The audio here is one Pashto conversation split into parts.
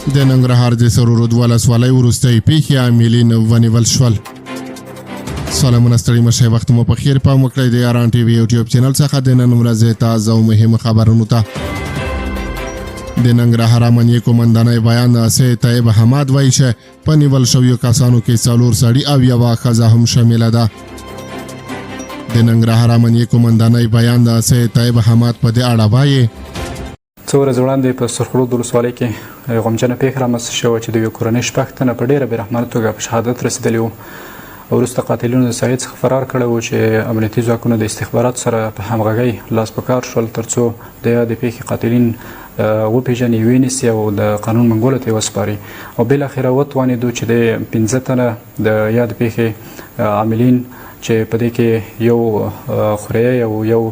د ننګرهار د سرورود ولسوالۍ وروستۍ پیښې عاملین ونیول شول. سلامونه، ستړي مشه، وخت مو په خیر. پام وکړئ د یاران ټي وي یوټیوب چینل څخه د نن ورځې تازه او مهم خبرونو ته. د ننګرهار امنیې قومندانۍ ویاند سید طیب حماد وایي چې په نیول شویو کسانو کې 4 سړي او یوه ښځه هم شامله ده. د ننګرهار امنیې قومندانۍ ویاند سید طیب حماد په دې اړه وایي: څو ورځې وړاندې په سرخرود ولسوالۍ کې یوه غمجنه پېښه رامنځته شوه چې د یوې کورنۍ 6 تنه په ډېره بېرحمانه توګه په شهادت رسېدلي وو. وروسته قاتلینو د ساحې څخه فرار کړی و چې امنیتي ځواکونو د استخباراتو سره په همغږۍ لاس په کار شول ترڅو د یادې پېښې قاتلین وپېژني، وینیسي او د قانون منګولو ته یې وسپاري او بالاخره وتوانېدو چې د 5 تنه د یادې پېښې عاملین چې په دې کې یو خوریی او یو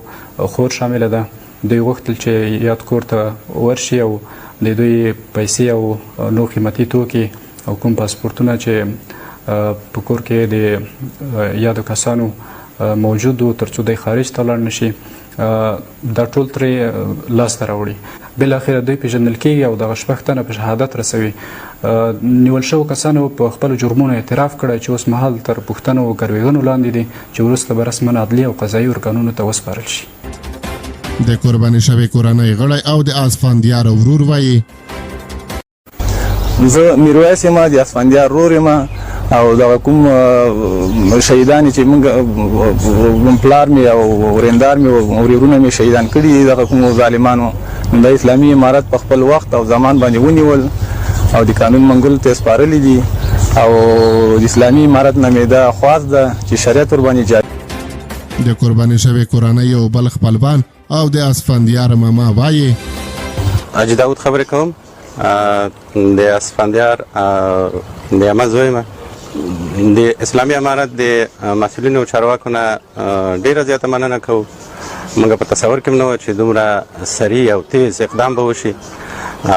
خور شامله ده، دوی غوښتل چې یاد کور ته ورشي او د دوی پیسې او نور قیمتي توکي او کوم پاسپورتونه چې په کور کې د یادو کسانو موجود وو ترڅو دوی خارج ته لاړ نشي، دا ټول ترې لاسته راوړي. بالاخره دوی پېژندل کېږي او دغه 6 تنه په شهادت رسوي. نیول شوو کسانو په خپلو جرمونو اعتراف کړی چې اوس مهال تر پوښتنو او ګروېږنو لاندې دي چې وروسته به رسما عدلي او قضایي ارګانونو ته وسپارل شي. د قرباني شوې کورنۍ غړی او د اسفندیار ورور وایي: زه میرویس یم، د اسفندیار ورور یم او دغه کوم شهیدان چې موږ پلار مې او ورېندار مې او ورېرونه مې شهیدان کړي دي، دغه کوم ظالمانو د اسلامي امارت په خپل وخت او زمان باندې ونیول او د قانون منګول ته سپارلي دي او د اسلامي امارت نه مې دا خواست ده چې شریعت ورباندې جاري. د قرباني شوې کورنۍ یو بل خپلوان او د اسفندیار ماما وایي: حاجي داود خبرې کوم، د اسفندیار د عمه زوی یم. د اسلامي امارت د مسؤلینو او چارواکو نه ډېره زیاته مننه کوو. موږ په تصور کې هم نه وو چې دومره سریع او تیز اقدام به وشي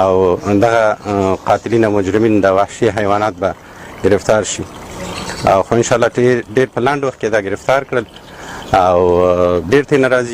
او دغه قاتلین او مجرمین، د وحشي حیوانات به گرفتار شي او خو انشاءالله ډېر په لنډ وخت کې دا گرفتار کړل او ډېر ترې ناراضي.